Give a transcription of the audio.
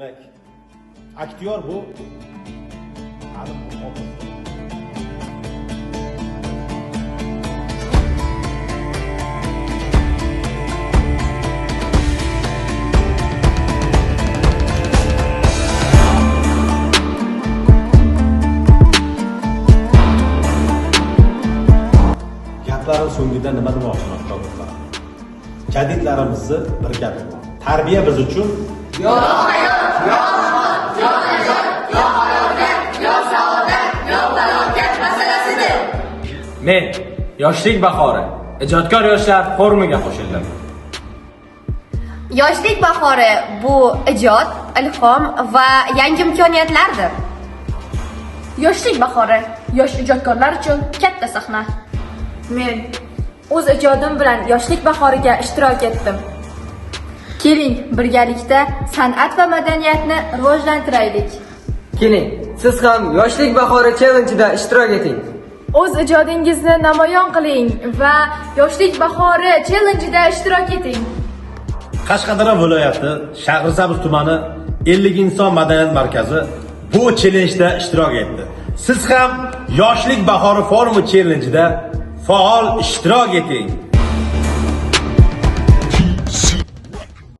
Demak, aktyor bu ta'lim obraz. Gaplarim so'ngida nima demoqchiman, shogirdlar? Jadidlarimizni bir gapi bor. Tarbiya biz uchun Yo hayot, yo mamot, yo najot, yo halokat, yo saodat, yo falokat masalasidir. Men Yoshlik bahori ijodkor yoshlar forumiga qo'shildim. Yoshlik bahori bu ijod, ilhom va yangi imkoniyatlardir. Yoshlik bahori yosh ijodkorlar uchun katta sahna. Men o'z ijodim bilan Yoshlik bahoriga ishtirok etdim. Keling, birgalikda san'at va madaniyatni rivojlantiraylik. Keling, siz ham Yoshlik bahori challenge'ida ishtirok eting. O'z ijodingizni namoyon qiling va Yoshlik bahori challenge'ida ishtirok eting. Qashqadaryo viloyati Shahrisabz tumani 50 inson madaniyat markazi bu challenge'da ishtirok etdi. Siz ham Yoshlik bahori forumi challenge'ida faol ishtirok eting.